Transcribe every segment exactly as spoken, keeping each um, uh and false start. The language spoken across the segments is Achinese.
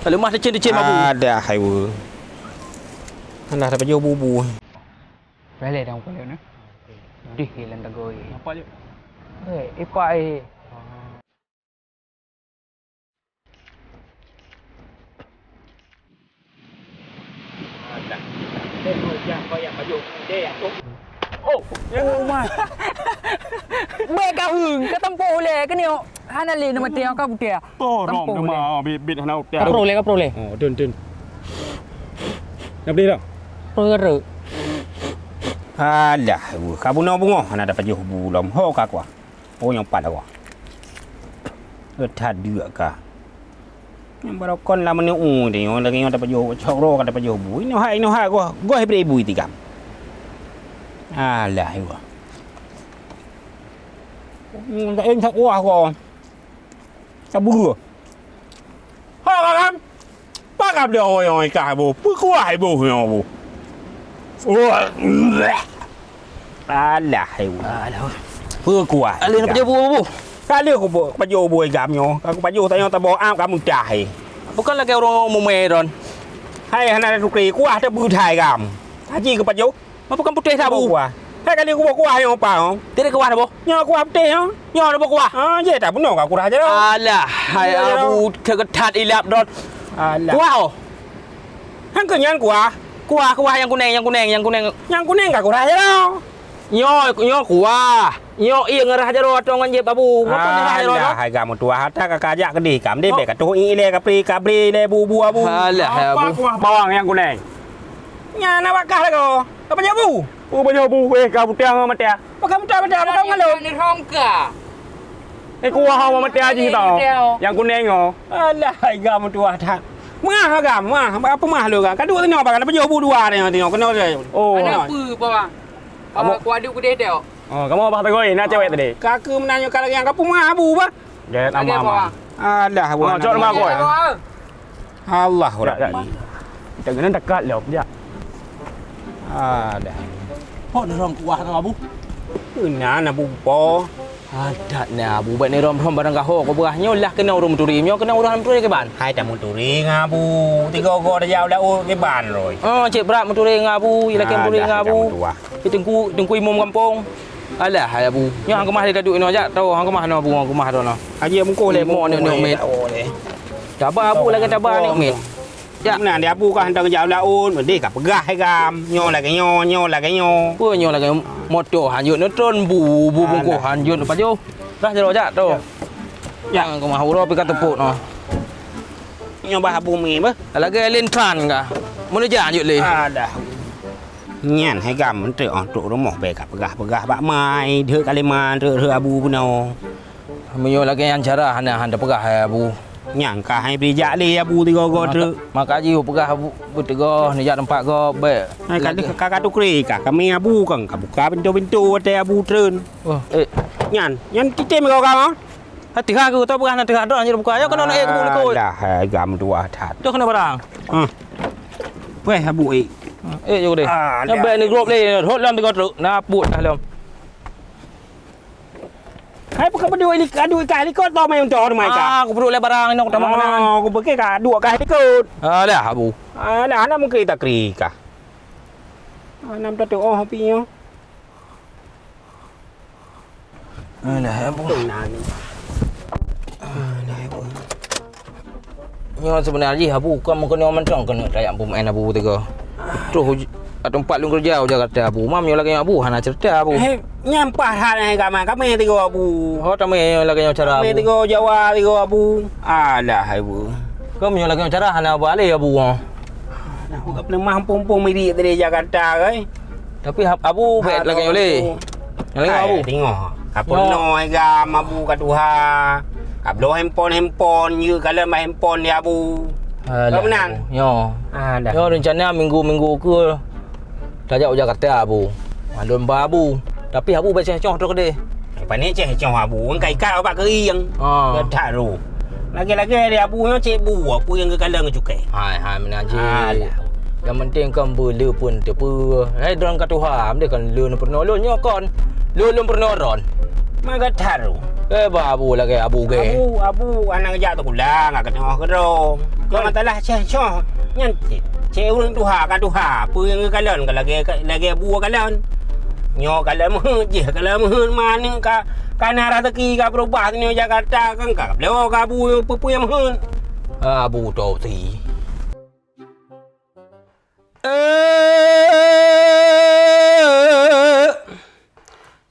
Kalau mah teucen-teucen mabuk. Ada hai we. Alah, dah pajoh bubu. Boleh dah muka lewat ni. Dih, hilang tak goi. Nampak je. Eh, ipak eh. Oh, oh my. Baik kau hung, kau tempoh uleh ke ni? Hana lé nama tiang kau putih. Tolong nama, bit-bit hana utak. Kau peroleh, kau peroleh. Oh, dun, dun. Dah beli dah? Peroleh. Alah, ka bunoe bungoh, hana dapat jih bulom. Ho ka kuah. Oh, nyoe pat Allah. That deuk ka. Nyang barokon lam meuneu u teuh nyoe, lagèe nyoe tapajoh, cok droe ka tapajoh bu. Inoe hai, inoe hai, goh, goh ibré bu itigam. Alah, iwa. Hmm, tak, tak kuah ko. Tabu. Ha, kan? Pakam dia orang yang ikan bu. Peukuah bu nyoe bu. Wah. Alah, hai bu. Alah. Peukuah. Alah, nak pajoh bu, bu? Kali aku bu, pajoh bu gam nyoe. Aku pajoh tanyoe taboh am kamu dah, hai. Bukan lagèe ureueng mumai ron. Hai, hana ada tukri kuah teubu thai gam. Haji ke pajoh? Apa kan putéh sabu? Kuah. Hai kali kuah, kuah nyoe apa, oh? Tidak kuah apa? Nyoe kuah putéh, oh. Nyoe apa kuah? Ah, je tak bunoe ka kurah je. Alah, hai abu, teugetat ilap dot. Alah. Kuah, oh. Hang keu nyan kuah. Kuah, kuah nyang kuneng, nyang kuneng, nyang kuneng. Nyang kuneng ka kurah je. Nyoe, nyoe kuah. Nyoe ié ngeurah jaroe atau ngon jép abu. Apa ngeurah jaroe? Alah, hai kamu tuah, hata ka kajak keudeh kam. Deh, bèk ka tuh ilèe ka pri, ka bri lé bu, bu abu. Alah, hai abu. Bawang nyang kuneng. Nyan nak bakah lagoe. Ka pajoh bu. Oh, pajoh bu, eh, ka butang mata. Pakam butang mata, pakam ngalon. Ni hong ka. Eh, kuah mata jih tau. Nyang kuneng oh. Alah, hai gam tuah that. Mah gam, mah, apa mah lu gam? Ka duek tinoe bang, ada pajoh bu dua ni tinoe kena. Oh. Ada apa bang? Apa kuadu gudeh teu? Oh, kamu abah tegoi, nak cewek tadi. Ka keu meunanyoe ka lagèe nyang ka pumah bu bah. Jeuet ama-ama. Alah, oh, cok nama koi. Allah Rabbi. Tak kena dekat lom, jak. Alah. Hok ni rom kuah tu abu. Kena na bu po. Adat na abu, bèk ni rom-rom barang gaho ko beurah nyoe lah kena ureueng meuturi. Nyoe kena ureueng meuturi ke ban? Hai tak meuturi ngon abu. Tiga go dah jauh laut ke ban roi. Oh, cek brat meuturi ngon abu, ilakèe meuturi ngon abu. Teungku, teungku imum gampông. Alah, hai abu. Nyoe hang keumah lé taduek inoe jak, tahu hang keumah noe abu, hang keumah droe noe. Haji mungkoh lé mo neuk-neuk miet. Taba abu lagèe taba neuk miet. Jak. Meunan di abu ka hantom jak u laôt, meudeh ka peugah hai gam. Nyoe lagèe nyoe, nyoe lagèe nyoe. Peue nyoe lagèe moto hanjeuet neutron bu, bu bungkôh hanjeuet neupajoh. Dah jaroe jak tu. Jak. Hang keumah uroe pi ka teupok noh. Nyoe bah abu mi bah. Lagèe lintran ka. Meuneuja hanjeuet lé. Alah. Nyan hai gam, trok, oh, trok rumoh bèk ka peugah-peugah bak mai, deuh kalimah trok, deuh abu bunoe. Meunyoe lagèe nyan cara hana, hana peugah hai abu. Nyang ka hai bri jak lé abu tiga go trok. Maka jih peugah abu beuteugoh neujak teumpat gob bèk. Hai ka, ka, ka tukri ka kami abu kan ka buka pintoe-pintoe watèe abu treun. Oh, eh. Nyan, nyan titem kau ka. Hati ha ku tau peugah na teuhah droe hanyut buka. Ayo keunoe na eh ku likot. Alah, hai gam dua that. Tu kena barang. Hmm. Weh, abu eh. Eh, jauh deh. Alah. Nyampe ni grup leh, hot lam tengok truk. Na put dah lam. Hai, bukan berdua ilik, aduh ikan likot tau main untung main ikan. Ah, aku perlu leh barang ni aku tambah menang. Oh, aku pergi ka dua kah likot. Alah, abu. Alah, anak mungkin tak kri kah. Anak minta tu oh api nyo. Alah, ya ampun. Alah, ya ampun. Nyoe sebenarnya abu, kon meukeunong mantong keuneuk tajak peumaén abu tiga. Troh uj-, ka teumpat lôn keureuja u Jakarta abu. Mam nyoe lagèe nyoe abu hana ceurita abu. Hei, nyan paih that nyan kama kami tiga abu. Ho tamé nyoe lagèe nyoe cara abu. Kami tiga Jawa tiga abu. Alah, abu. Kon nyoe lagèe nyoe cara hana abu alèh abu. Nah, buka peuleumah mumpung-mumpung mirit dari Jakarta, kan? Tapi hab-, abu bèk lagèe nyoe lé. Nyang laén abu. Hai, tengok. Ka peunoh gam abu ka tuha. Ka bloe handphone-handphone, yue kalon bak handphone di abu. Alah, ka meunan. Abu. Nyo. Alah. Nyo rencana minggu-minggu keue tajak u Jakarta abu. Mandum ba abu. Tapi abu bèk ceh-coh trok deh. Pane ceh-coh abu, ka ikat bak keuieng. Ha. Ka that ru. Lagèe-lagèe di abu nyoe cek bu, abu nyang geukalon cukai. Hai, hai, meunan cit. Alah. Nyang penting kan beu le pun teupeu. Hai, droen ka tuha, mending kan le neupeurunoe lôn nyoe kon. Le lôn peurunoe droen. Maka that ru. Eh, ba abu lagèe abu gèh. Abu, abu, aneuk jak teukulang, ka teungoh keudroe. Kon. Kon masalah ceh-coh. Nyan cit. Cek ureueng tuha ka tuha, peue nyang geukalon ka lagèe, ka lagèe abu kalon. Nyoe kalon meuheuet, jih kalon meuheuet, maneuk ka, ka na raseuki ka beurubah nyoe Jakarta, kan ka bloe ka abu peue-peue nyang meuheuet. Ah, abu toh si. Eh,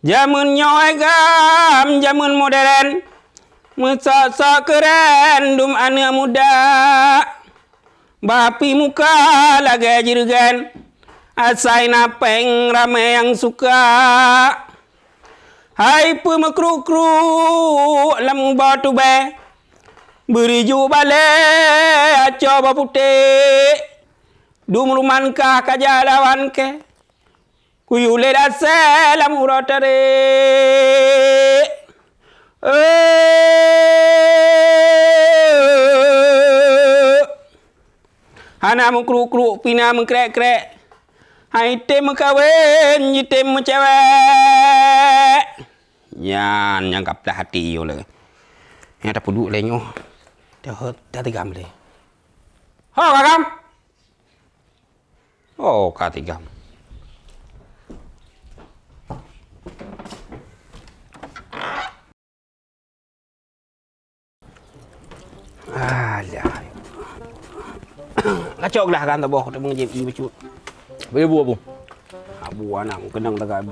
jameun nyoe gam, jameun modern, meusok-sok keuren dum aneuk muda. Bah pi muka lagèe jeureugen, asai na pèng ramè nyang suka. Hai peue meukruk-kruk lam uba tubée, beuri ju balée acoe boh putéh, dum ruman kah ka jalawan kée. Kuyue lé dasé lam uroe tarek. Hana meukruk-kruk pih na meukrek-krek. Hai tem meukawen jitem meucewek. Nyan nyang ka plah até yoh lé. Nyang tapeuduek lé nyoh. Teuhot tatigam lé. Ho, Kakam! Oh, ka tigam. Alah. Kacok lah kan taboh, taboh ngejep ié bacut. Beu bu, Abu. Abu anak keunong taga bu.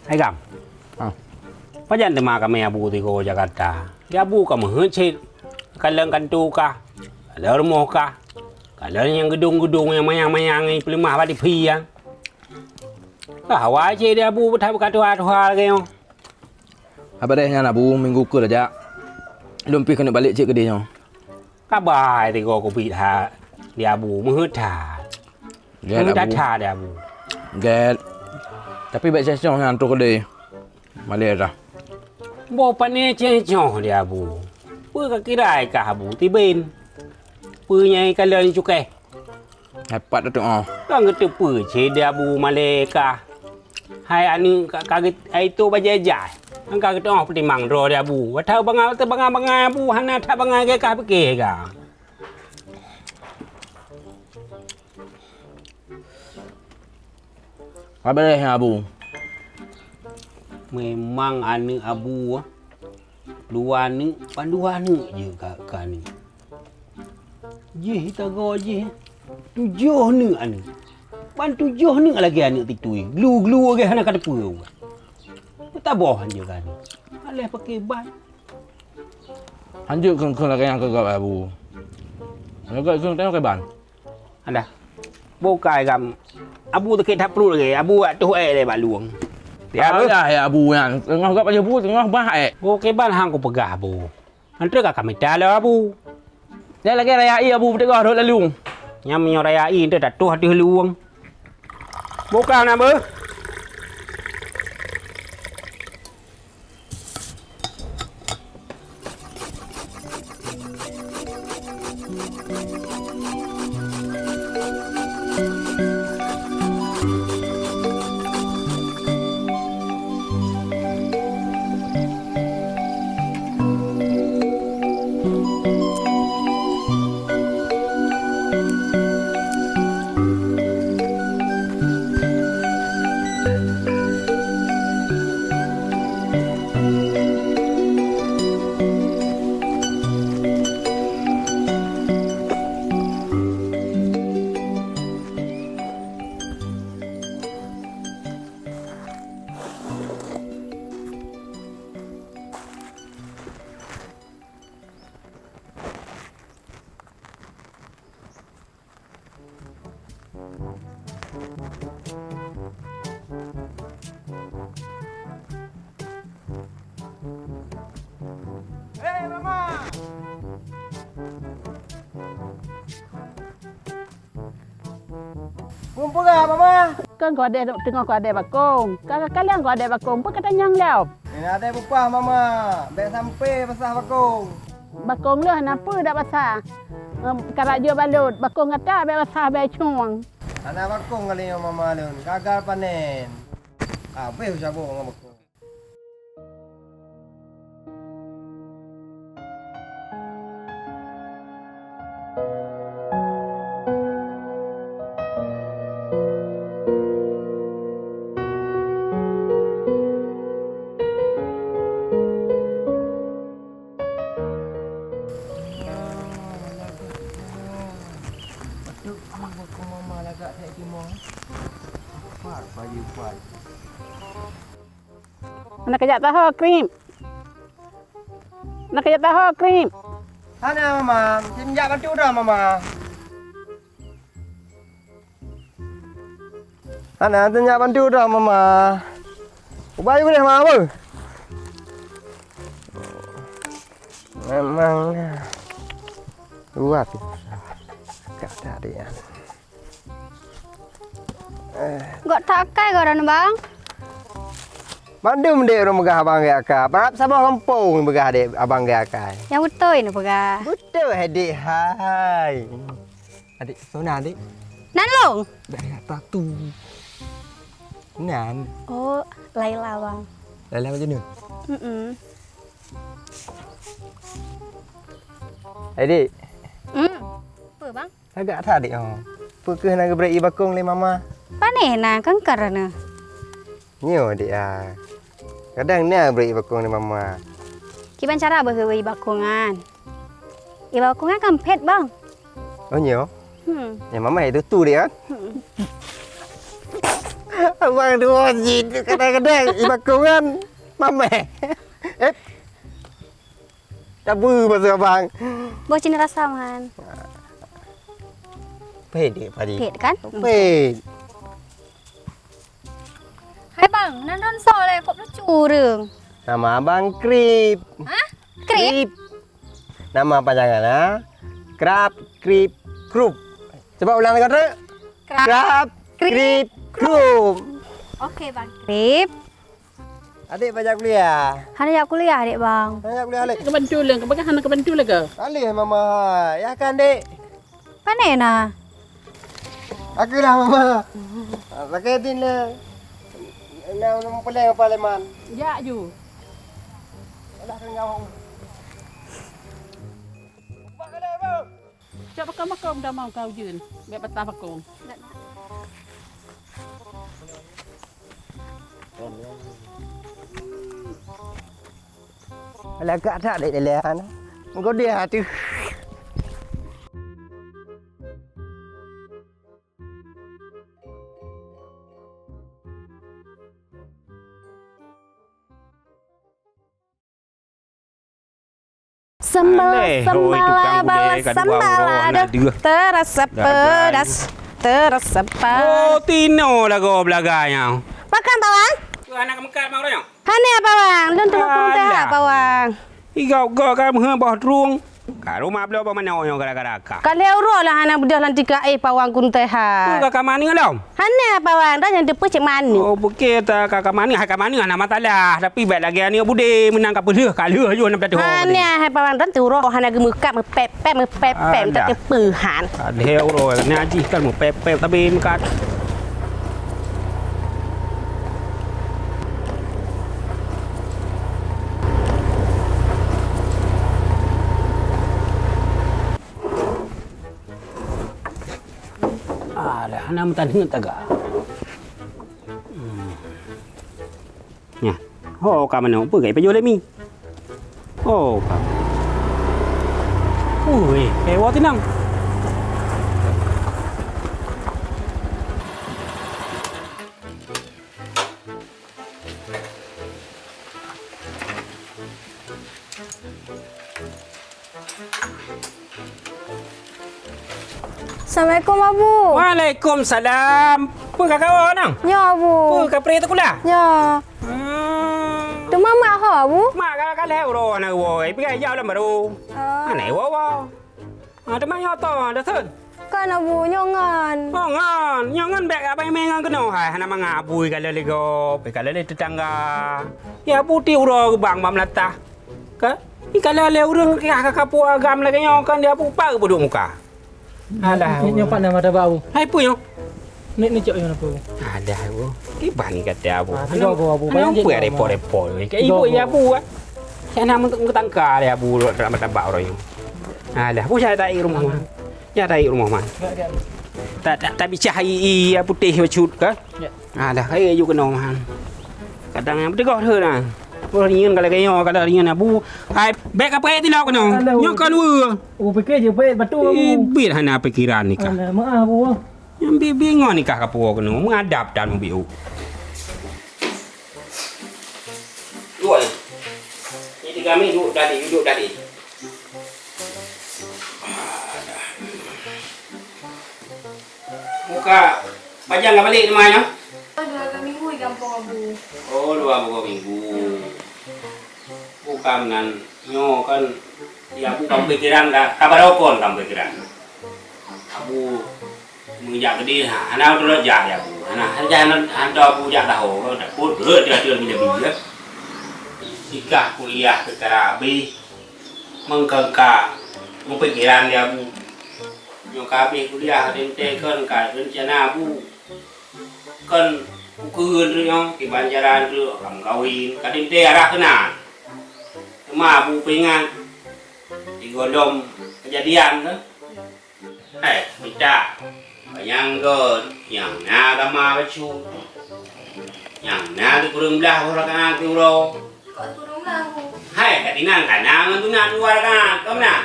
Hai Gam. Ha. Pajan teuma kamoe Abu tigo Jakarta. Di Abu ka meuheuet cit. Kalon kanto kah. Kalon rumoh kah. Kalon nyang geudong-geudong nyang manyang-manyang nyang peuleumah bak tipi nyan. Ka hawa cit di Abu beuthat beukatuha-tuha lagée nyoe. Haba deh nyan Abu, minggu keu lajak. Lôn pih keuneuk balek cit keudeh nyoe. Ka bai tigo kubiet that di Abu, meuheuet that. Gét, meuheuet Abu. That di Abu. Gét. Tapi bék céh-céh nyan troh keudeh. Malée dah. Boh pane céh-céh di Abu. Peue ka kira kah Abu tiben? Peue nyang ikalon cukéh? Hai pat teuk oh. Kan geuteupeue cit di Abu malée kah. Hai aneuk ka, ka geut-, hai tok bajée jai. Kan ka geuteuoh peutimang droe di Abu. Watée bangai, watée bangai-bangai Abu hana that bangai lagée kah pike ga. Ka beureh Abu. Memang aneuk Abu, dua aneuk, ban dua aneuk jeuet ka, ka aneuk. Jih tagoe jih tujoh neuk aneuk. Ban tujoh neuk lagée aneuk titui. Glu-glu lagée hana ka teupeue. Taboh hanjeuet ka aneuk. Aléh paké ban. Hanjeuet kheun-kheun lagée nyang keu gob Abu. Lagée kheun tanyoe paké ban. Alah. Bukai gam. Abu sakét that pruet lagée. Abu atoh ék lé bak luwong. Ya, Abu? Alah, ya Abu nyan. Teungoh gob pajoh bu, teungoh bah ék. Bukai ban hang kupeugah Abu. Nyan treuk ka kamita lé Abu. Nyan lagée raya ié Abu peuteugah rhot lalu. Nyan meunyoe raya ié nyan tatoh ateueh luwong. Buka na beuh. Hei, Mama! Peue peugah, Mama? Kon keu adée teungoh keu adée bakong. Ka, ka kalon keu adée bakong, peue ka tanyong lom? Nyan adée peupah, Mama. Bék sampai basah bakong. Bakong lôn hana peue dak basah. Em, karajok balot, bakong gata bék basah, bék cueng. Hana bakong kali nyoe, Mama lôn. Gagal panen. Habéh saboh ngon bakong. Hana kajak taho, Krip. Hana kajak taho, Krip. Hana, Mama. Mesti jak bantu dah, Mama. Hana teuh nyak bantu droe, Mama. Ubak yue deh, Mama. Memang luar biasa. Kata dia. Eh. Gok tak akai gok dan, Bang? Mandum dek ureueng peugah abang gaya akai. Bak saboh gampông peugah dek abang gaya akai. Nyang beutôi neupeugah. Beutôi, adik hai. Adik, soe nan, adik? Nan lôn. Dari atas tu. Nan. Oh, Laila, Bang. Laila macam ni? Mm-mm. Adik. Hmm. Apa, Bang? Lagak that, adik, oh. Peu kheueh na geubri ie bakong lé Mama? Pane na, kangkar na. Nyoe, adik, ah. Kadang na bri ie bakong lé Mama. Kiban cara beuh bri ie bakong nyan? Ie bakong nyan kan phét, Bang. Oh, nyoe? Hmm. Ya, Mama itu tu, adik, kan? Hmm. Abang dua jin kadang-kadang ie bakong nyan Mama. Eh. Tabu maksud abang. Boh cina rasa, Man. Pede, padi. Pet, kan? Pet. Hai, Bang, nan ron soe lé, kok lucu ureueng? Nama abang Krip. Hah? Krip? Krip. Nama panjangan, ha? Krab, Krip, Krup. Coba ulang lagi, Krip. Krab, Krab, Krip, Krip, Krup. Oke, Bang Krip. Adik bak jak kuliah? Hana jak kuliah, adik, Bang. Hana jak kuliah, adik? Kebantu lé, keupeugah hana kebantu lé ke? Alih, Mama. Ya kan, Dek? Pane na? Aku lah, Mama. Pakai din le. Na, na mempeleng apa leman? Jak ju. Alah, kan jauh. Cok bakong-bakong damau kau jeun, bèk patah bakong. Lagak that dek lelehan. Engkau dia tu. Sambal, aleh, hoi, sambal, tukang abal, gulai, ka dua sambal, uroe aduh, anak deuh. Terasa pedas, terasa panas. Oh, tino lagoe beulaga nyoe. Pakon, Pawang? Tu anak meukat mau nyoe. Hana, Pawang. Lôn teuma kureueng teuhak, alah. Pawang. Igok-gok ka meuheueh boh drueng. Ka rumah bloe boh manok nyoe gara-gara ka. Ka lhèe uroe lah hana beudôh lam tika éh, Pawang, kureueng teuhak. Tu ka, ka manéh lom? Hana, Pawang, dah nyang teupeu cit manéh. Oh, bukét ta ka, ka manéh, hai ka manéh hana masalah, tapi bèk lagèe aneuk budé, meunan ka peulheueh, ka lheueh yoh nam tatuho. Hana, hai Pawang, dah tu uroe hana geumeukat, meupèp-pèp, meupèp-pèp, alah. Tak teupeu han. Ka lhèe uroe, na jih kan meupèp-pèp, tapi meukat. Alah, hana meutaneuet taga. Hmm. Nyan. Ho, ka meunoe, peue ka ipajoh lé mi? Ho, ka. Ui, eh, woe tinang. Assalamualaikum, Abu. Waalaikumsalam. Peue ka kawoe nang? Nyoe, Abu. Peue ka preh teukulah? Nyoe. Hmm. Teuma mak ho, Abu? Mak ka, ka lhèe uroe hana woe. Pih ka ijak lom baru. Oh. Hana woe-woe. Ha, teuma nyoe toh, Dasun? Kon, Abu, nyoe ngon. Oh, ngon. Nyoe ngon bèk abang mè ngon keunoe. Hai, hana mangat Abu ikalon lé gob, ikalon lé teutangga. Ya, Abu ti uroe geubang bak meulatah. Ka? Ikalon lé ureueng ka, ka, ka kapue agam lagèe nyoe kon, di Abu pat geupeuduek muka. Alah, nyoe, Abu. Nyoe pat nama taba, Abu. Hai, peue nyoe? Ni, ni cok nyoe, Abu. Alah, Abu. Kiban ni kata Abu. Ah, tiga, Abu, Abu. Hana, hana peue repot-repot. Ka ibu ya, Abu, ah. Saya nak meutangka dia, Abu, dalam tabak orang nyoe. Alah, bu, saya tahi rumoh, man. Ya, tahi rumoh, man. Tak, tak, tak bicah hai, iya, putéh bacut, ka? Ya. Alah, hai, aju keunoe, man. Kadang nyang beuteugoh thon, nah. Oh, nyan kalau kaya, kalau nyan, Abu. Hai, bèk ka payah tilok keunoe. Alah, nyoe kan, we. Oh, pikir je, payah betul, Abu. Ibit hana pikiran ni, ka. Alah, maaf, Abu. Nyang bi-, bingung nikah ka puwoe keunoe, meuadab dan mubiu. Dua ni. Ni tiga mi duduk tadi, duduk tadi. Muka pajan ka balik teuma nyoe. Oh, dua buah minggu. Bukan nan nyoe kan, ya, Abu ka pikiran ka, ka barokon ka pikiran. Abu meujak keudeh, ha, hana tulok jak ya Abu. Hana, hana, hana, hana Abu jak tahu, takut beureuet dia, dia bila-bila. Sikah kuliah secara habéh, mengkengka, meupikiran dia Abu. Nyoe ka habéh kuliah, teuntée kon ka rencana Abu. Kon ukeuen nyoe, kiban jalan tu, lam kawin, ka teuntée arah keunan. Teuma Abu peuingat, di gohlom kejadian tu. Eh, mita. Nyang gon, nyang na agama bacut. Nyang na teukureueng blah boh rakan teuuroe. Kok teukureueng blah, Bu? Hai, ka tinang ka na ngon teunak dua rakan, ka meunan?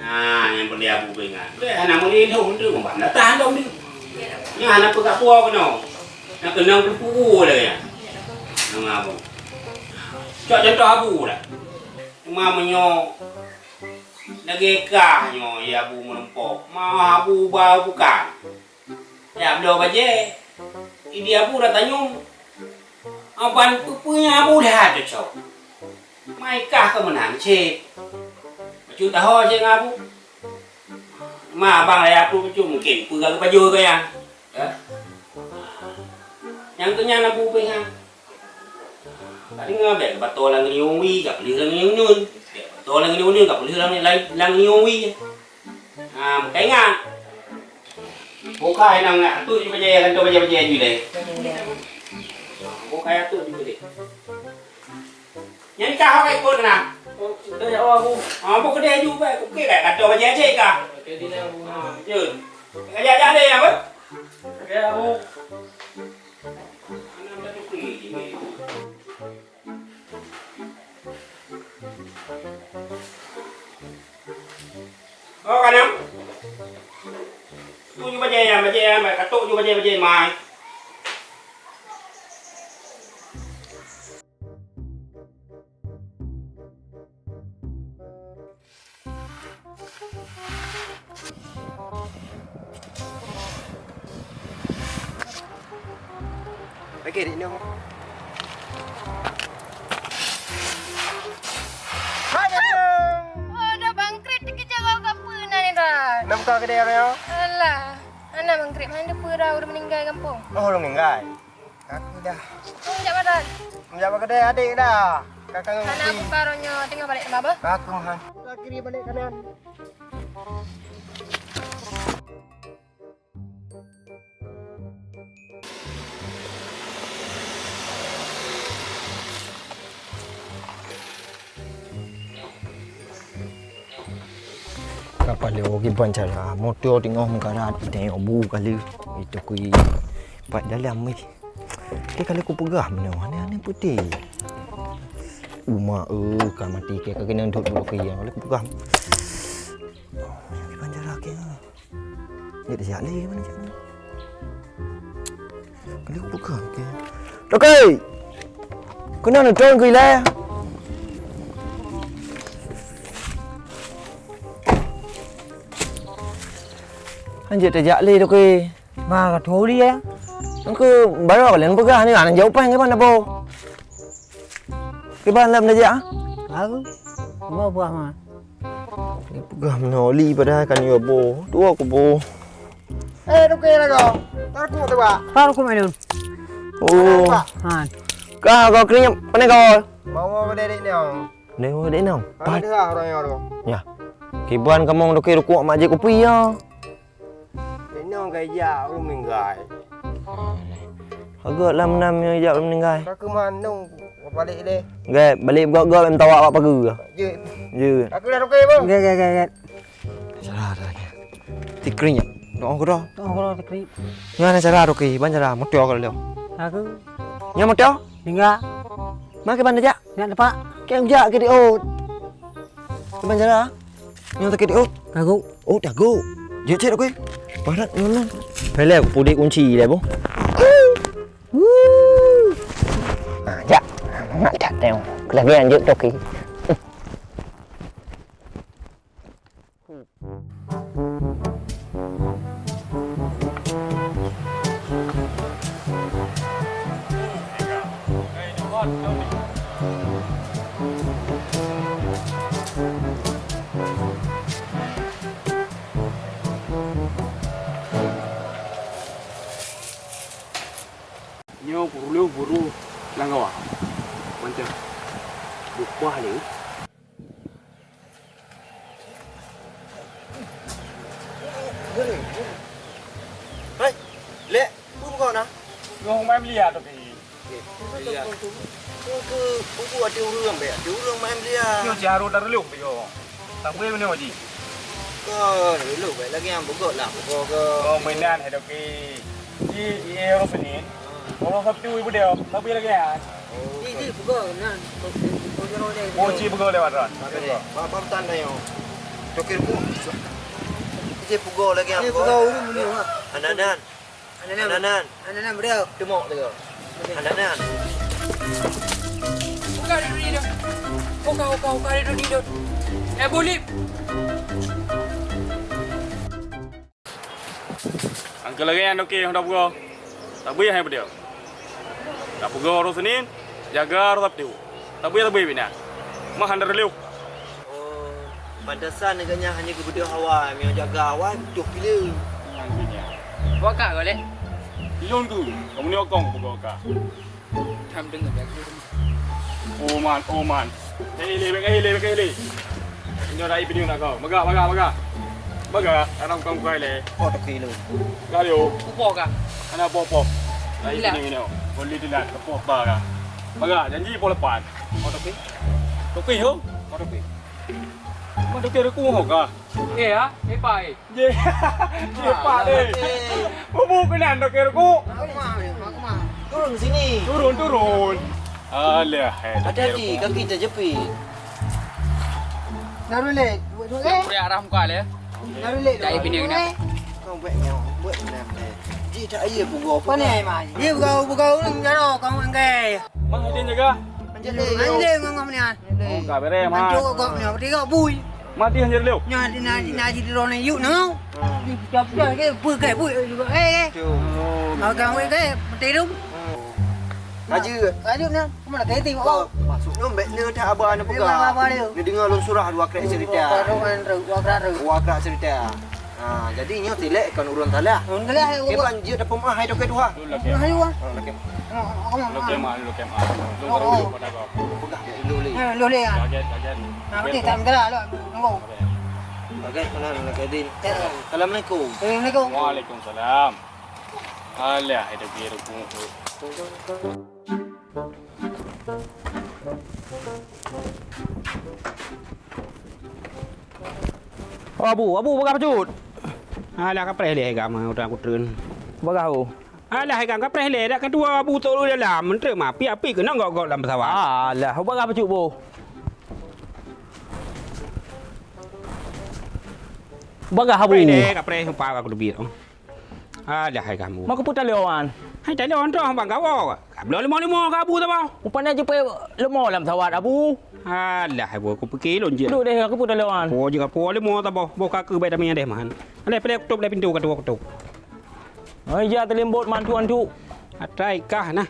Nah, nyang peureulée Abu peuingat. Bèk hana meulindong tu, memang datang dong tu. Nyan hana peugah puwoe keunoe. Nyang keunong teupeue lagèe nyan. Nang Abu. Cok contoh Abu lah. Teuma meunyoe lagèe kah nyoe, ya Abu meureumpok. Ma Abu bau bukan. Ya bloe bajèe. Idi Abu rata nyum. Aban peue-peue nyang Abu that cocok. Mai kah keu meunan cit. Bacut taho cit ngon Abu. Ma abang lagèe Abu bacut mungken peue ka geupajoh keu nyan. Eh? Nyang keu nyan Abu pih nyan. Ka deungoe bèk geupato lam geulinyueng wie, ka peulheueh lam geulinyueng uneuen. Bèk geupato lam geulinyueng uneuen, ka peulheueh lam, lam, lam geulinyueng wie. Ha, meukaingat. Bukai nang nak tu ju bajèe, kan tu bajèe-bajèe ju deh. Bukai tu ju deh. Nyan ka ho ka ikot na. Oh, kita ya, oh, Abu. Ha, bu keudeh ju bèk, oke bèk, kan tu bajèe cit ka. Oke, di dalam rumah. Ha, jeuet. Ka jak-jak deh, apa? Oke, Abu. Anak dah tukui je ni. Oh, kanam. Tu ju bajèe nyan, bajèe nyan, katok ju bajèe-bajèe mai. Lagèe dik nyoe. Hai, Nyoe. Oh, dah bangkrut dikejar orang kapal na ni dah. Nak buka kedai orang nyoe? Alah, anak bangkrut mana dia pura udah meninggal kampung. Oh, udah meninggal. Aku dah. Oh, jak mana? Jak kedai adik dah. Kakak ngerti. Anak aku baru nyoe tengah balik sama apa? Aku mahan. Kiri balik kanan. Kapal lewat kiban cara, motor teungoh meukarat, itanyong bu kali. Itu kui pat dalam weh. Ke kali kupeugah meunoe, aneh-aneh putih. Uma eh, ka mati ke kaki nang duduk dulu ke yang kali kupeugah. Kiban cara ke. Jeuet jak lé mana jak. Kali buka ke. Toke! Keunoe neutrôn keu ilèe. Han jeuet tajak lé, Toke. Ma ka thô lé, ya? Engkeu baroe ka lheueh peugah ni, hana jaweueb paih kiban na po. Kiban lam neujak, ah? Aku, mau buah ma. Peugah meunoe li padahai kan yo boh. Dua ku boh. Eh, Toke lagoe. Tarku tu, Pak. Tarku mai dun. Oh. Pak. Ha. Ka kau kering pane kau? Mau mau dek dek nong. Dek dek nong. Ada orang yang orang. Ya. Kiban kamu Toke rukuk mak jek kupi ya. Inong ka ijak ureueng meuninggai. Agak lam nam nyang ijak ureueng meuninggai. Ka keuman nong balik deh. Gai, balik gok-gok lom tawak wak pageue. Jeuet. Jeuet. Aku dah rukui, Bang. Gai, gai, gai, gai. Cara dah lagi. Tikring ya. Doa ke doa. Doa ke doa tikring. Nyan cara rukui, ban cara motor ke leo. Aku. Nyan motor? Tinggal. Makai ban jak. Nak dapat. Kek jak ke di ot. Ban cara. Nyoe sakét, oh. Kagok. Oh, kagok. Jeuet cit, oke. Parat nyoe. Hai lé, pudek kunci lé, boh. Wuh. Ah, jak. Mak cat teu. Kelagian jeuet, oke. Nyoe main biliar tapi. Biliar. Keu, keu, keu, keu ateueh ureueng, bèk ateueh ureueng main biliar. Nyoe si Harun dah reulôh tu nyoe. Tak boleh mana, Haji? Kon, reulôh bèk lagèe nyan, beugöt lah, beugöt ke. Oh, mainan hai toke. Di, di Euro Senin. Kalau Sabtu ibu dia, tapi lagèe nyan. Di, di, beugöt nan. Oh, ci beugöt lewat dah. Ba-, baru tanda nyoe. Toke bu. Ci beugöt lagèe nyan. Ci beugöt ureueng ni, ha. Anan-anan. Anan-anan. Anan-anan. Anan-anan, bro. Teumok tu. Anan-anan. Buka dulu ni dah. Buka, buka, buka dulu ni dah. Eh, Bulip. Angka lagèe nyan, oke, dah buka. Tak boleh hai beliau. Tak buka hari Senin, jaga hari Sabtu. Tak boleh, tak boleh bina. Mah anda reulôh. Oh, pantasan geuh nyan hana geubeudôh awai, meunyoe jaga awai, beutôi gila. Nyang geuh nyan. Buat ka, Golek? Ilôn tu, kamu ni okong, peugah ka. Tham deungon aku. Oman, oman. Hei, le, bèk hei, le, bèk hei, le. Inyo rai pineung nak kau. Bagah, bagah, bagah. Bagah, arang kau kai le. Oh, tapi lu. Kali, oh. Upo ka? Ana po-po. Rai pineung inyo. Boleh dilat, po ba ka. Bagah, janji po lepan. Oh, tapi. Toke ho? Oh, tapi. Mana toke aku ho ka? Eh, ha? Eh, pai. Ye. Ye, Pak deh. Bubu keunan toke aku. Turun sini. Turun, turun. Alah, eh, toke aku. Hati-hati, kaki terjepit. Narulek, buat dua, eh. Kuliah arah muka le. Narulek. Dari bini kena. Kau buat nyawa, buat nyawa. Ji tak iya buka. Apa ni, Mak? Dia buka, buka urang jaroe, kau enggai. Mang, ada jaga. Anjing, anjing, ngomong ni, ah. Oh, ka bereh, Mak. Anjing kok ni, apa tiga bui. Mati anjir leu. Nya, di na, di na, di drone yuk, no. Hmm. Di pecah-pecah ke, bui ke, bui juga, eh, eh. Cuk. Oh, agak wei ke, mati tu. Hmm. Laju. Laju ni, mana ke ti, oh. Masuk ni, bek ni, tak apa, ni pegang. Apa, apa dia? Ni dengar lôn surah dua kali cerita. Dua kali cerita. Dua kali cerita. Ha, jadi nyoe tilek kon ureueng salah. Ureueng salah, ya, Iban jeuet dapeumaah hai toke tuha. Lôn lakèe. Lôn lakèe. Lôn lakèe maah, lôn lakèe maah. Lôn baru lôn pada kau. Peugah dulu lé. Ha, lôn lé, ha. Kaget, kaget. Ha, okey, tak masalah, lôn tunggu. Kaget, mana lôn lakèe din. Ya. Assalamualaikum. Assalamualaikum. Waalaikumsalam. Alah, hai toke rukuk. Oh, Abu, Abu, bagah bacut. Alah, kapreh lé hai gam, udah aku treun. Bagah, Abu. Alah, hai gam, kapreh lé, dak keudua Abu tôk u dalam, menteri ma, api-api keunong gok-gok lam pesawat. Alah, bagah bacut, Bu. Bagah, Abu. Kapreh lé, kapreh, sumpah aku teubiet. Alah, hai kamoe. Mak, keupeue taleuan? Hai taleuan toh, bang, kawoe. Kabloe leumo-leumo keu Abu saboh. Rupanya jipeuleumô lam sawat, Abu. Alah, hai Bu, kupike lôn jeuet. Duek deh, keupeue taleuan? Po jeuet, po leumo saboh. Boh ka keu bèk tamè deh, man. Alah, peureulèe kutôp lé pintoe, ka tuwoe kutôp. Hai, ja teulimbot mantu-antu. Atai kah nah.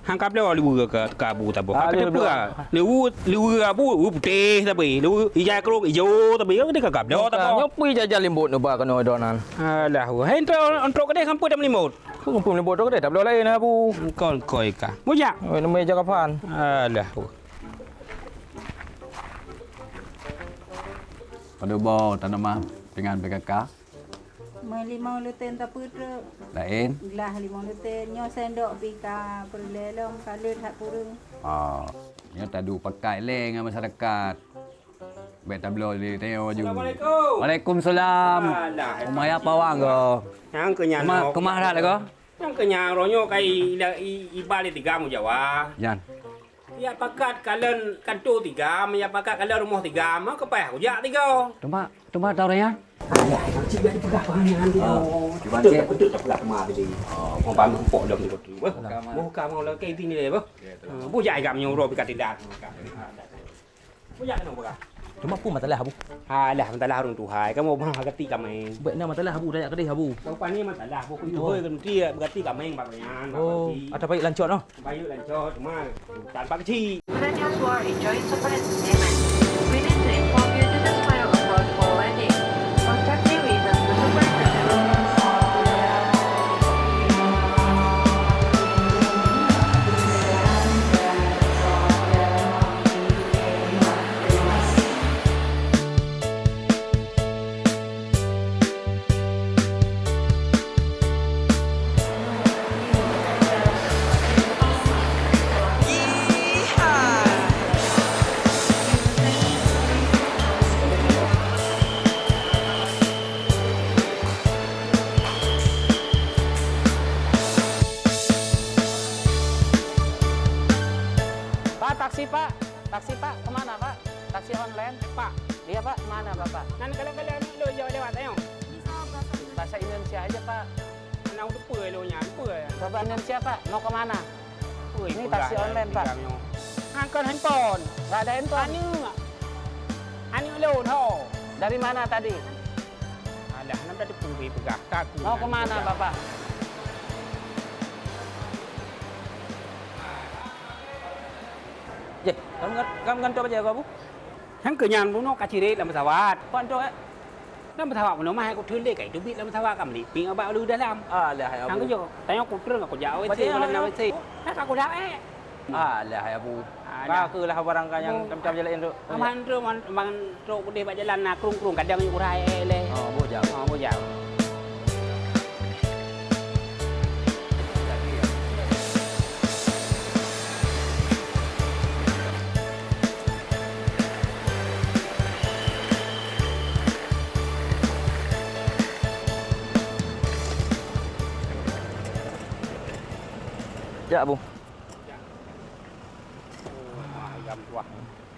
Han kabloe leue ka, ka Abu saboh. Ah, ka teupeue. Leue, leue Abu, uh, putéh tapi. Leue ija krok ijo tapi. Ka kabloe saboh. Nyoe peue ija-ija limbot neuba keunoe droe nan. Alah, hai, entrok, entrok keudeh sampeu tameulimbot. Keu sampeu limbot trok keudeh, tabloe laén Abu. Engkol-engkol ka. Mujak. Oh, nama ija kapan? Alah. Padub boh tanaman pingan P K K. Meulimong luten tapeutrok. Laén? Glah limong luten. Nyoe sendok pih ka peureulèe lom, ka lheueh that kureueng. Ah, nyoe tadu pakat lé ngon masyarakat. Bèk tabloe lé tanyoe laju. Assalamualaikum. Waalaikumsalam. Alah, umai apa wang ko? Nyang keu nyan. Keumah, keumah dah lah ko? Nyang keu nyan roh nyoe ka i, i, iba lé tiga mu Jawa. Jan. Ya pakat kalon kanto tiga, ya pakat kalon rumoh tiga, ma keupah kujak tiga. Teuma, teuma tau raya? Alah, cik dah dipeugah bahan nyan dia. Oh, cuba cik. Betul tak peugah kemah tadi. Oh, mau bangun pok dah betul tu. Buka mau lah ke ini ni, bah. Ya, betul. Bujai gam nyuruh bika tidak. Bujai kena peugah. Cuma pun masalah, Abu. Alah, masalah ureueng tuha. Kamu mah gati kameng. Baik na masalah, Abu, dah yak kedih, Abu. Kau pani masalah, Abu. Itu hoi kan dia berarti kameng bak nyan. Oh, ada baik lancor noh. Bayu lancor, cuma tanpa kecil. Enjoy Super Entertainment. We need to inform you this is for your approach for landing. For safety reasons, the Super Entertainment Pak. Iya, Pak. Mana Bapak? Nan kalau-kalau aneuk lôn jauh lewat, ayo. Bahasa Indonesia aja, Pak. Aneuk teupeue lôn nyan, teupeue. Bapak Indonesia, Pak? Mau ke mana? Ini taksi online, Pak. Angkat handphone. Nggak ada handphone. Aneuk. Aneuk lôn, ho. Dari mana tadi? Alah, hana teupeue peugah, ka aku. Mau ke mana, Bapak? Jeh, kamu ngan-, kamu ngantor aja, Abu? Nyang keu nyan bunoe ka cirét lam pesawat. Kok ntok, eh? Lam pesawat bunoe mah, aku teulé ka itu bit lam pesawat ka meuliping abak lu dalam. Alah, hai Abu. Nyang keu jok, tanyong kutreng aku jak W C, malam na W C. Nah, ka aku dah, eh. Alah, hai Abu. Alah. Ka keulah barang ka nyang macam-macam jalan tu. Aman tu, man, man trok udeh bak jalan na krung-krung, kadang yuk urai, eh, leh. Oh, bujang. Oh, bujang. Jak, Bu.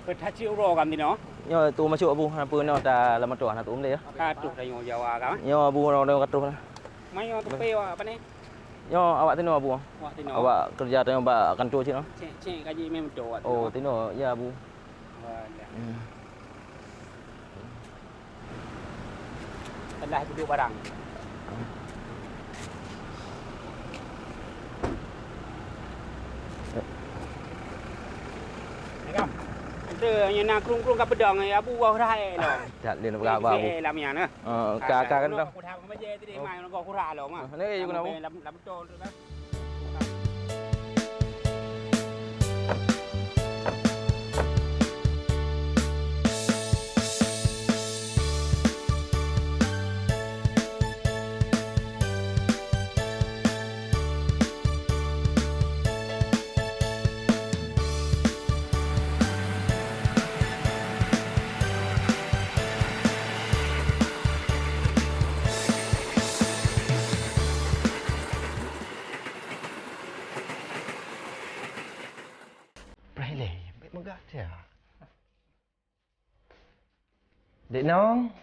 Peuet hase uroe kam tinoe? Nyoe tu masuk, Bu, hana peue nyoe ta lam moto hana tuom lé ya. Ka tuh tanyoe Jawa kam, eh? Nyoe, Bu, orang-orang ka tuh lah. Mai nyoe teupe awak apa ni? Nyoe awak tinoe, Bu. Awak tinoe. Awak kerja tinoe bak kantor cit nyoe. Cek, cek kaji meh moto awak tinoe. Oh, tinoe, ya, Bu. Walah. Hmm. Telah duduk barang. Agam. Ente nyoe na krung-krung ka peudong, ya, Bu, wah, rai lom. Tak lé nak berapa, Bu? Eh, lam nyan, eh. Oh, ka, ka, ka, ka. Aku dah mengajar tadi, mai, nak kurang lom, ah. Ni, you kenapa? Lam, lam betul tu kan. Preh lé, bèk meugah sia. Dek Nong.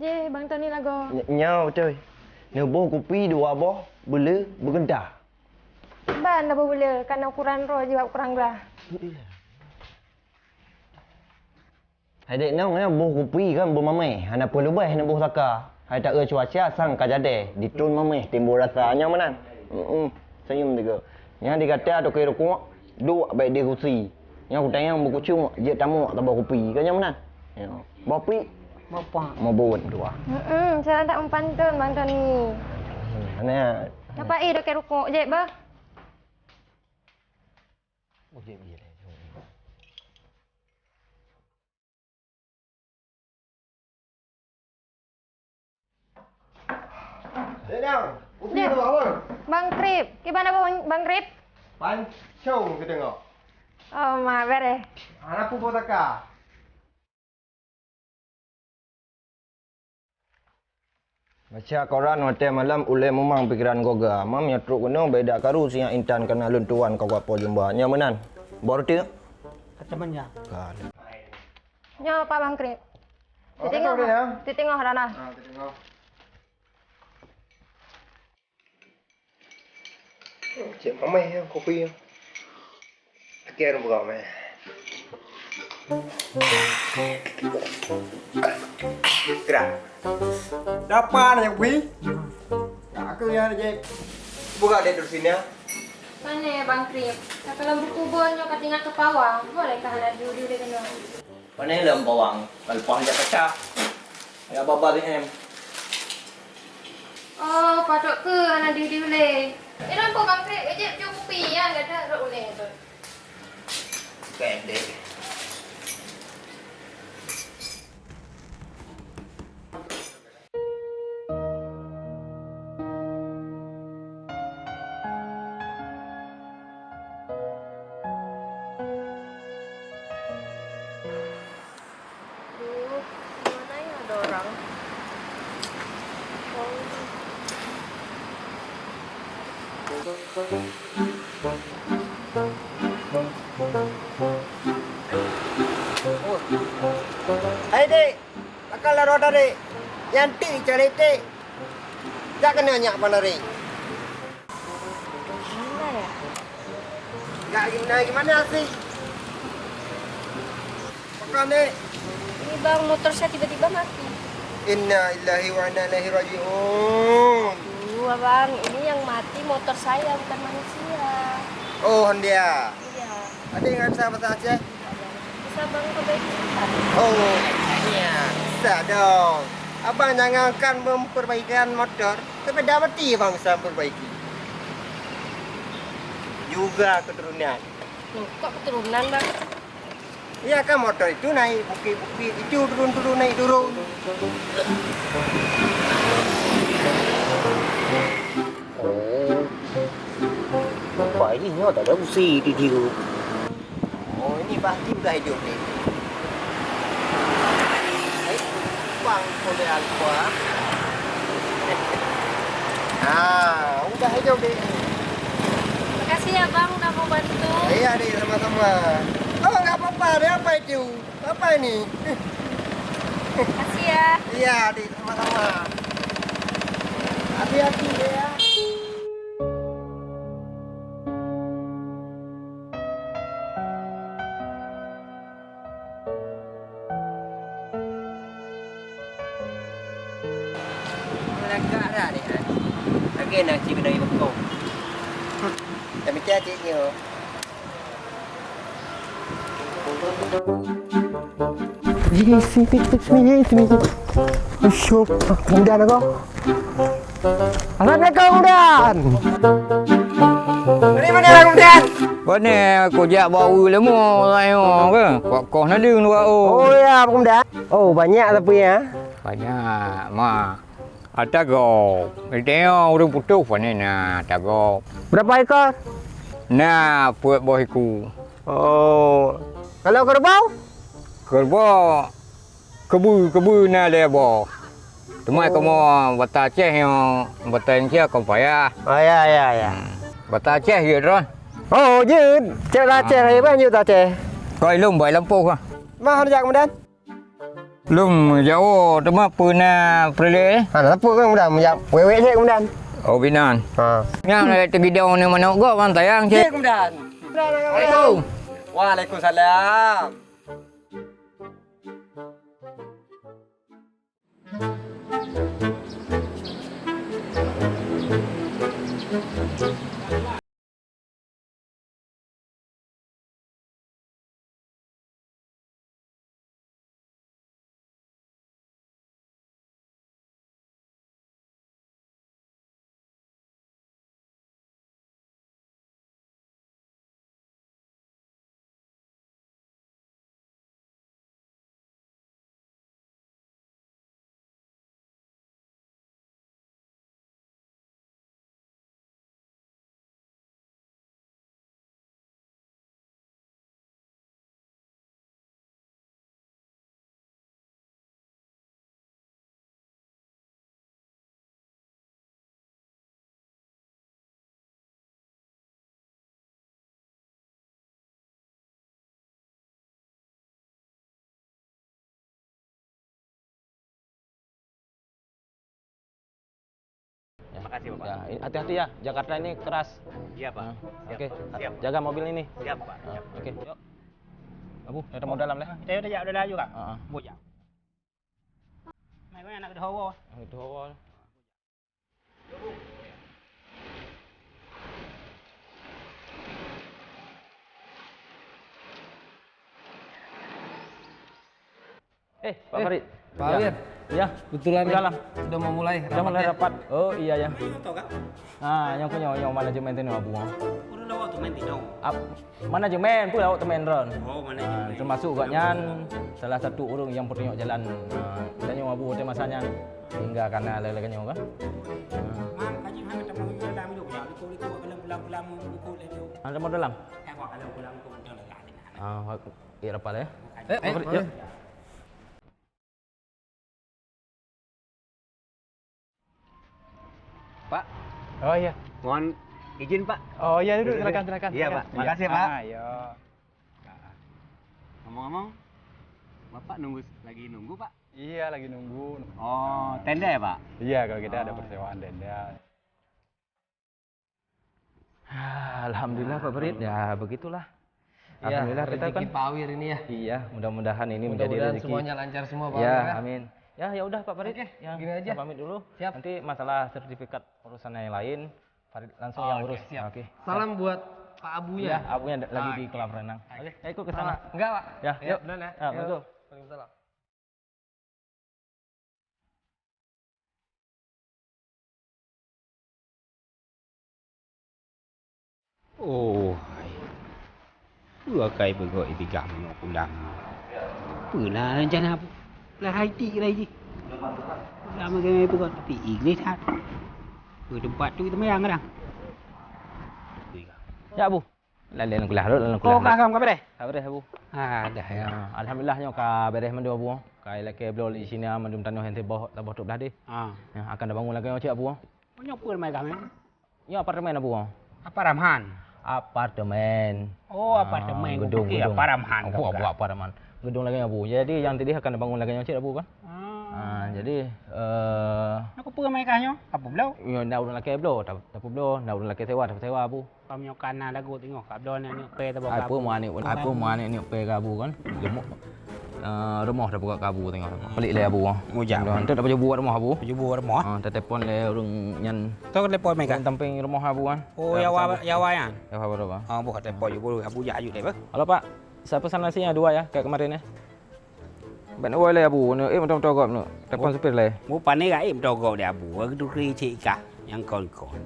Jih, Bang Tony lagoe. Ny-, nyoe beutôi. Neuboh kupi dua boh, beuleu beugenta. Ban neuboh beuleu, kana ukuran droe jih bak ukuran glah. Hai Dek Nong, nyoe boh kupi kan boh mamèh, hana peue leubeh neuboh saka. Hai taeu cuaca sang ka jadèh, ditron mamèh timbul rasa nyoe meunan. Heeh, senyum tiga. Nyan di gata toke rukuk, duek bak di kusi. Nyoe kutanyong beukucok jeuet tamuek saboh kupi, ka nyoe meunan. Nyoe. Boh pi? Bapak. Meubuet dua. Heeh, cara tak meupanton Bang Tony. Mana? Napa eh toke rukuk jeuet bah? Oh, jeuet, jeuet. Dek Nong, upi nyoe, Bang. Bang Krip, kiban na Bang, Bang Krip? Pancong keu teungoh. Oh, ma, bereh. Hana peue boh saka. Baca koran watèe malam ulèe mumang pikeran goga. Mam nyoe trok keunoe beda karu sinyak intan kana lôn tuan ka kuat po jumba. Nyoe meunan. Bor teu? Kata manja. Ka. Nyoe Pak Bang Krip. Oh, teutingoh, kata udah ya? Teutingoh Rana. Ah, teutingoh. Cek mamai ya, kopi ya. Oke, orang buka mamai. Gerak. Dapat yang kopi? Aku ya, Cek. Buka deh terus sini ya. Mana ya, Bang Krip? Kalau berkubur nyoka tinggal ke pawang, boleh kah ada dulu deh kena? Pane lom bawang, ka leupah jak kaca. Ya baba B M. Oh, patut keu hana diudi ulèe. Di lampôh bangkrek, ejek cukupi nyan gata rot ulèe tu. Pendek. Duh, di mana ya ada orang? Oh. Hai, Dek. Pakon lôn rot, Dek? Nyan teuk calon, Dek. Jak keunoe nyak pandari. Mana ya? Jak gimana, gimana sih? Pakon, Dek? Ini, Bang, motor saya tiba-tiba mati. Innalillahi wa inna ilaihi raji'un. Aduh, Abang, ini yang mati motor saya, bukan manusia. Oh, dia. Iya. Adik nggak bisa bahasa Aceh? Bisa, Bang, perbaiki sebentar? Oh, iya. Bisa dong. Abang jangankan memperbaikikan motor, sepeda mati Abang bisa perbaiki. Juga keturunan. Loh, kok keturunan, Bang? Iya kan, motor itu naik bukit-bukit, itu turun-turun, naik turun. Oh, baik nyoe tak ada busi di dia. Oh, ini pasti udah hidup ni. Eh, bang, boleh alfa. Ah, udah hidup ni. Makasih ya, Bang, udah mau bantu. Iya, Dek, sama-sama. Oh, nggak apa-apa, ada apa itu? Apa ini? Makasih ya. Iya, Dek, sama-sama. Hati-hati, Dek, ya. Lagak dah, Dek, eh. Lagi nak cik kena ibu kau. Dah macam cik nyo. Sini, sini, sini, sini. Usyuk, kemudian aku. Assalamualaikum, kemudian. Mari, mari, kemudian. Pane aku jak bak u lemo, ayo ke. Pak koh nadeng dua o. Oh ya, kemudian. Oh, banyak tapi ya. Banyak, ma. Ata go. Ita ureueng putôh pane na ata go. Berapa ekor? Na peuet boh iku. Oh. Kalau kerbau? Kerbau keubeu-keubeu na lhèe boh. Teuma kamoe bata Aceh nyoe, bata Indonesia kon payah. Oh ya ya ya. Hmm. Bata Aceh jeuet droe. Oh jeuet. Cek lah Aceh, hai bah jeuet Aceh. Koi lom bai lampôh ka. Mah hanjak kemudian. Lôn jawoe teuma peue na peureulèe? Ha, na peue kan mudah meujak wèk-wèk cit keumudian. Oh, binan. Ha. Nyang lagèe teugidong ngon manok gob ban tayang cit. Cit keumudian. Assalamualaikum. Waalaikumsalam. Ya. Makasih, Bapak. Ya, i-, hati-hati ya, Jakarta ini keras. Iya, Pak. Nah, siap, oke. Pak. Siap. Jaga mobil ini. Siap, Pak. Nah, siap. Oke, yuk. Abu, kita mau dalam deh. Kita udah jak dalam juga. Heeh. Bu, jak. Mai, mai, anak keudua. Anak keudua. Eh, Pak Farid. Pak Amir. Ya. Kebetulan nih, udah mau mulai rapat. Udah mulai rapat. Oh, iya, ya. Ah, nyang punya, nyang manajemen tu ni, Abu, ah. Ureueng lawak tu main tino. Ap-, manajemen pun lawak temen ron. Oh, manajemen. Ah, termasuk gobnyan salah satu ureueng nyang peutunyok jalan. Ah, dan nyang Abu hotel masa nyan hingga kana lagèe nyoe kan. Ah. Mam, kaji hana tamong dalam hidup ya. Liko-liko dalam pulang-pulang buku lagi. Ada mau dalam? Eh, kok kalau pulang buku dalam. Ah, iya, rapat ya. Eh, eh, yuk. Pak. Oh, iya. Mohon izin, Pak. Oh, iya, duduk, silakan, silakan, silakan. Iya, Pak. Makasih, Pak. Ah, iya. Ngomong-ngomong, Bapak nunggu, lagi nunggu, Pak? Iya, lagi nunggu. Oh, tenda ya, Pak? Iya, kalau kita ada persewaan tenda. Ah, alhamdulillah, Pak Farid. Ya, begitulah. Ya, alhamdulillah, kita rezeki kan Pak Awir ini ya. Iya, mudah-mudahan ini menjadi rezeki. Mudah-mudahan semuanya lancar semua, Pak Awir, ya. Ya, amin. Ya, ya udah, Pak Farid. Oke, ya, gini aja. Saya pamit dulu. Siap. Nanti masalah sertifikat urusan yang lain, Farid langsung yang urus. Oke, siap. Oke. Salam buat Pak Abunya. Iya, Abunya lagi di kolam renang. Oke. Oke, saya ikut ke sana. Enggak, Pak. Ya, yuk. Duluan ya. Ya, assalamualaikum. Waalaikumsalam. Oh, hai. Peue akai beugok itigah meunyoe pulang? Peue na rencana? Lah hai tik lagi. Lama kami peugok tapi Inggris that. Peue teumpat tu kita mayang kadang. Ya, Bu. Lalu kuliah dulu, lalu kuliah. Oh, ka, ka beres? Ka beres, Bu. Ah, dah ya. Ah, alhamdulillah nyoe ka beres mandum, Bu. Ka ilakée bloe di sini mandum tanoh nyang teuboh, taboh trok blah deh. Ah. Ya, akan tabangun lagée nyoe cit, Bu. Nyoe peue mai kami? Nyoe apartemen, Bu. Apa Ramhan? Apartemen. Oh, apartemen. Ah, gedung, gedung. Apa Ramhan? Oh, Bu, apa Ramhan? Gedung lagée nyoe, Bu. Jadi nyang tadi akan tabangun lagée nyoe cit, Bu, kan? Ah. Ah, jadi, eh, aku peue mai kah nyoe? Apa bloe? Nyoe na ureueng lakée bloe, ta-, tapubloe, na ureueng lakée sewa, tasewa, Bu. Kamoe nyoe ka na lagu teungoh, ka bloe aneuk pèng tabôh. Ai peue meu aneuk, ai peue meu aneuk pèng keu Abu kan? Leumô, eh, rumoh tapeugah keu Abu teungoh. Pelik lé Abu. Mujak. Enteuk tapajoh buet rumoh Abu. Pajoh buet rumoh. Ah, tatelepon lé ureueng nyan. Toh telepon mega. Ureueng sampéng rumoh Abu kan. Oh, ya wa, ya wa nyan. Ya wa Abu. Ah, boh telepon Abu, Abu jak aju deh, bah. Halo, Pak. Saya pesan nasinya dua ya, kayak kemarin ya. Bèk neuwoe lé Abu, neu ék meutoe-meutoe gob neu. Telepon supir lé. Mu pané gaib meutoe gob di Abu, geudukri cik kah nyang kon-kon.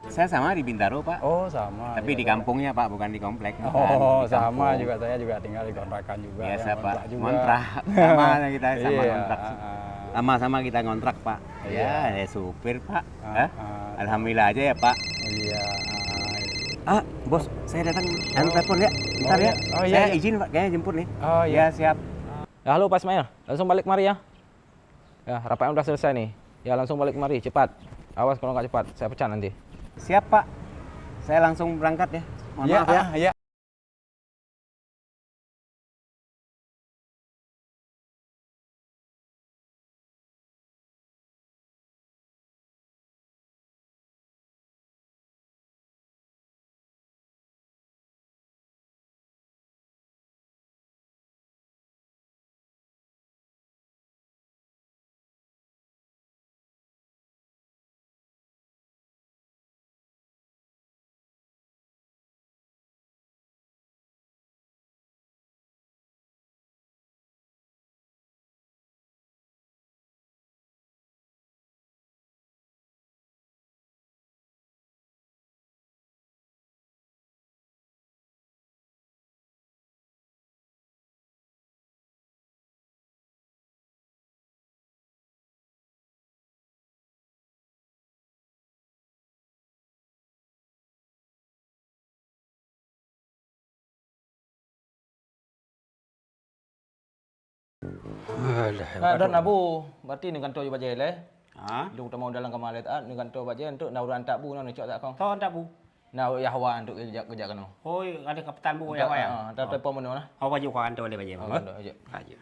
Saya sama di Bintaro, Pak. Oh, sama. Tapi di kampungnya, Pak, bukan di komplek. Oh, sama juga, saya juga tinggal di kontrakan juga. Biasa, Pak. Ngontrak. Sama kita, sama ngontrak. Iya, heeh. Sama-sama kita ngontrak, Pak. Iya. Ya, ya supir, Pak. Hah? Alhamdulillah aja ya, Pak. Iya, heeh. Ah, Bos, saya datang. Anu, telepon ya. Bentar ya. Oh, iya, iya. Saya izin, Pak, kayaknya jemput nih. Oh, iya. Ya, siap. Ya, halo, Pak Ismail. Langsung balik kemari ya. Ya, rapat udah selesai nih. Ya, langsung balik kemari, cepat. Awas kalau nggak cepat, saya pecat nanti. Siap, Pak. Saya langsung berangkat ya. Mohon maaf ya. Ya, ah, ya. Alah, nah, don Abu, berarti neugantoe bajèe lé. Ha? Lôn tamong dalam kama lé taat, neugantoe bajèe untuk na ureueng antak Bu, na neucok tak kong. Soe antak Bu? Na Yahwa untuk geujak, geujak keunoe. Oh, ada kapitan Bu Yahwa ya? Ah, telepon meunoe lah. Oh, baju kau antar lé bajèe. Oh, gantoe, jeuet. Bajèe.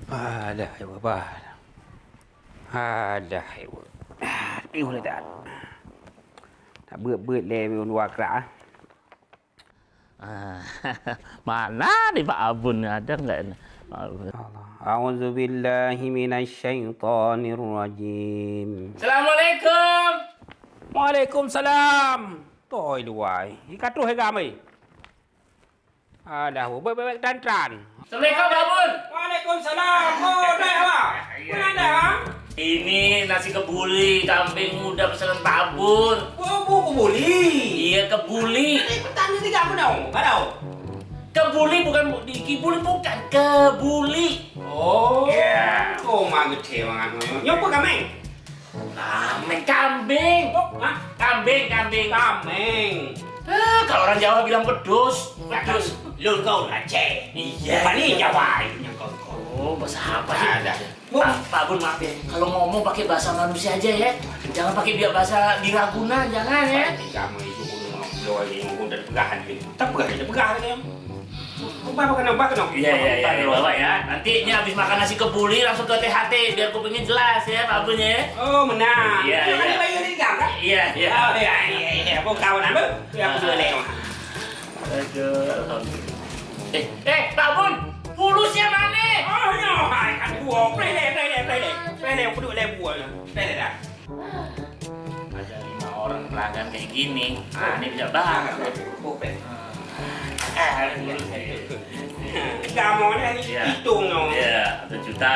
Alah, ya Allah. Alah, ya Allah. Aduh, dah. Tak beut-beut lé, meun dua kerak, ah. Ah, mana ni Pak Abun ni? Ada enggak ni? Pak Abun. Allah. A'udzubillahi minasyaitonirrajim. Assalamualaikum. Waalaikumsalam. Toi luai. Ikatuh hega mai. Alah, bèk-bèk tan-tan. Assalamualaikum, Pak Abun. Waalaikumsalam. Oh, dah, Bang. Iya, mana dah, Bang? Ini nasi kebuli kambing muda pesanan Pak Abun. Oh, bu kebuli. Iya, kebuli. Tadi petani tiga apa dong? Barau. Kebuli bukan bu-, di kibuli bukan, kebuli. Oh. Iya. Oh, mak gede banget. Nyoba kambing. Kambing, kambing. Oh, hah? Kambing, kambing. Kambing. Ah, kalau orang Jawa bilang wedhus, wedhus. Lôn kau Aceh. Iya. Pani Jawa. Oh, bahasa apa sih? Ada. Pak, Pak Bun, maaf ya. Kalau ngomong pakai bahasa manusia aja ya. Jangan pakai biar bahasa di Ragunan, jangan ya. Sama itu, udah mau keluar ini, udah pegahan gitu. Tak pegahan, tak pegahan ya. Ubah apa kena, ubah kena. Iya, iya, iya, iya, Bapak ya. Nanti ini habis makan nasi kebuli langsung ke T H T biar kupingnya jelas ya, Pak Bun ya. Oh, menang. Iya, iya. Bayar di gang, kan? Iya, iya. Oh, iya, iya, iya. Apa kawan apa? Ya, aku boleh. Aduh, alhamdulillah. Eh, eh, Pak Bun, pulusnya mana? Oh, ya, hai, kan gua. Play deh, play deh, play deh. Play deh, aku duduk deh, gua. Play deh dah. Ada lima orang pelanggan kayak gini. Ah, ini bisa banget. Kamu ni hitung no. Iya, satu juta,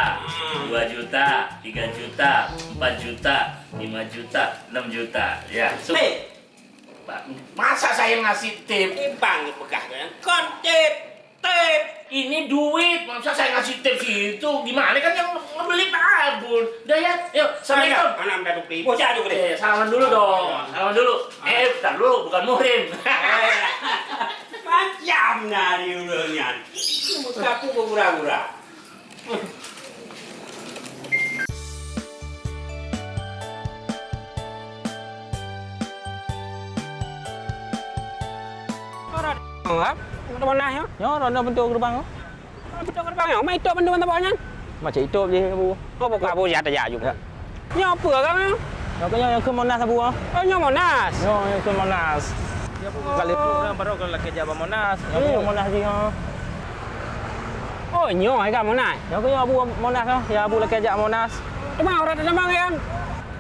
dua juta, tiga juta, empat juta, lima juta, enam juta. Ya, su- Hei, Pak, masa saya ngasih tip? Ibang peugah kan? Kon tip, tip. Ini duit, masa saya ngasih tip situ? Gimana kan yang ngebeli Pak Bun? Dah ya, yuk, assalamualaikum. Anak minta duit. Bocah tu deh. Eh, salaman dulu dong. Salaman dulu. Eh, bentar dulu, bukan muhrim. Macam dari ulun nyan. Kaku bergura-gura. Orang, orang mana ya? Nyoe ronda pintoe gerbang. Pintoe gerbang ya, mai tok pintoe mana nyan? Macam itu je, Bu. Oh, buka, Bu, ya, ya, juga. Ya. Nyoe peue, Kang? Nyoe keuh nyoe, nyoe keuh Monas, Abu, ah. Oh, nyoe Monas. Nyoe, nyoe keuh Monas. Kali tu orang baru kalau lagi jak Monas. Nyoe keuh nyoe Monas jih, ah. Oh, nyoe hai ka Monas. Nyoe keuh nyoe Abu Monas, ah. Ya, Abu lagi jak Monas. Teuma orang teuma, Kang?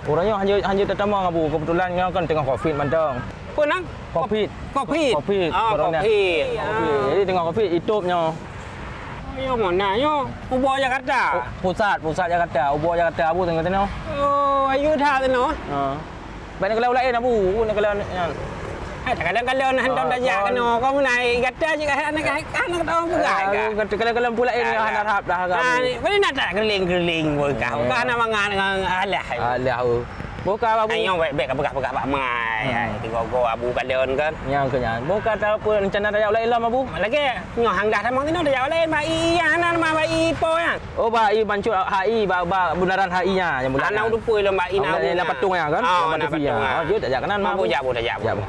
Orang nyoe hanjeuet, hanjeuet teuma, Abu. Kebetulan nyoe kan tengah covid mantong. Peue nan? Covid. Covid. Covid. Ah, corona. Covid. Covid. Ah. Jadi tengah covid, itôb nyoe. Oh, nyoe Monas nyoe. Ubak Jakarta. Oh, pusat, pusat Jakarta. Ubak Jakarta, Abu tengok tengok. Oh, ayu that tengok. Ha. Banyak kalau lain, Abu. Nak kalau nyan. Hai, tak kalau-kalau nak hantom tajak kena. Kau naik kata je, kan nak, kan nak tahu juga. Kalau-kalau pula ini hana harap dah. Ah, ni, boleh nak tak keliling-keliling, boleh kah? Bukan nak mangan dengan alah. Alah, oh. Boh ka, Abu? Ai, nyoe bèk, bèk ka peugah-peugah bak mai. Hmm. Ai, tigo-go Abu kalon kan. Nyang keu nyan. Boh ka tapeue rencana tajak u laén lom, Abu? Lagèe nyoe hang dah tamong tinoe tajak u laén, bak i, i, hana, ma bak i po nyan. Oh, bak i bancok H I, bak, bak bundaran H I nyan, nyang bundaran. Hana u tupui lom bak i na Abu na nyan. Patung nyan kan? Ah, na patung nyan. Oh, jeuet tajak keunan, Abu. Abu, jak, Abu, tajak, Abu. Jak, Abu.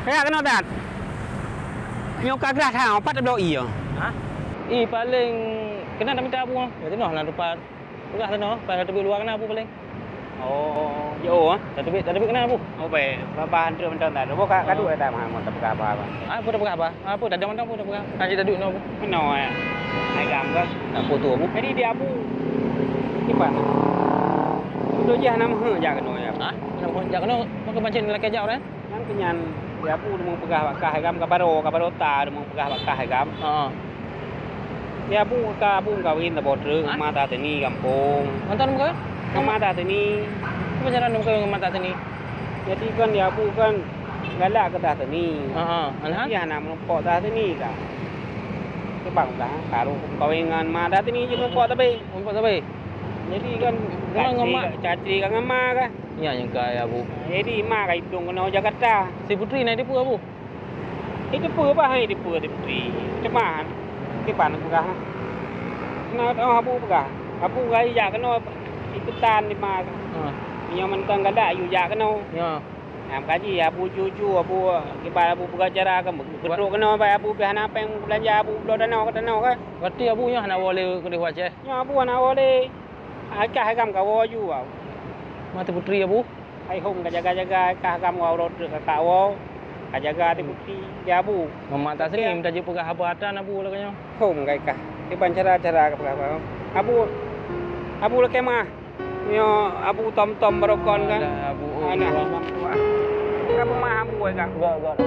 Kaya keunoe that. Nyoe ka grah that, pat tabloe ie. Hah? Ie paléng keunan tamita buah. Ya, teunoh lam teumpat. Peugah teunoh, pas tateubiet luwa keunan Abu paléng. Oh, yo, ah. Tateubiet, tateubiet keunan Abu. Oh, baik. Babah antre mantong that. Boh ka, ka duek that mah, mau tapeugah apa, apa. Ah, peue tapeugah apa? Ah, peue tadong mantong peue tapeugah? Kan cit taduek nyoe Abu. Meunoe, eh. Hai gam kan? Nak peue tu Abu? Jadi di Abu. Kiban. Beutôi jih hana meuheueh jak keunoe ya. Hah? Hana meuheueh jak keunoe? Maka pancen lakèe jak ureueng? Nyan keu nyan, di Abu deungon peugah bak kah gam, ka baro, ka baro ta deungon peugah bak kah gam. Heeh. Ya, Abu ka Abu meukawen saboh treuk, hah? Ngon ma Tatini gampông. Mantong meukawen? Ngon ma Tatini. Apa cara meukawen ngon ma Tatini? Jadi kan, ya, Abu kan galak keu Tatini. Ha, ha. Alhan? Tapi hana meurumpok Tatini ka. Sebab ka, ka meukawen ngon ma Tatini jeuet meurumpok sabe. Meurumpok sabe? Jadi kan, memang ngon ma? Caci ka ngon ma ka. Nya nyang ka, ya, Abu. Jadi ma ka itong keunoe Jakarta. Si Putri na di peue, Abu? Itu peue bah, hai, itu peue, itu peue. Cuma, kiban peugah. Nah, oh, Abu peugah. Abu gai jak keunoe ikutan di ma. Ha. Nyoe mantong galak, yue jak keunoe. Ya. Nah, meukaji, Abu ju-ju, Abu kiban Abu peugah cara kan, beutôi keunoe, bai Abu pih hana péng beulanja Abu bloe tanoh keu tanoh kan. Berarti Abu nyoe hana woe lé keudeh u Aceh? Nyoe Abu hana woe lé. Ai kah agam ka woe ju, Abu. Ma Tatini Putri, Abu? Hai hom ka jaga-jaga, kah agam woe rot ka, ka woe. Ka jaga Tatini Putri di Abu. Mama Tatini, oke, minta jeuet peugah haba atan Abu lagèe nyoe. Hom kai kah. Kiban cara-cara ka peugah haba. Abu, Abu lakèe meu'ah. Nyoe Abu tom-tom barokon kan? Alah, Abu, oh, alah, Abu. Ka peumeu'ah Abu ai kah? Enggak, enggak.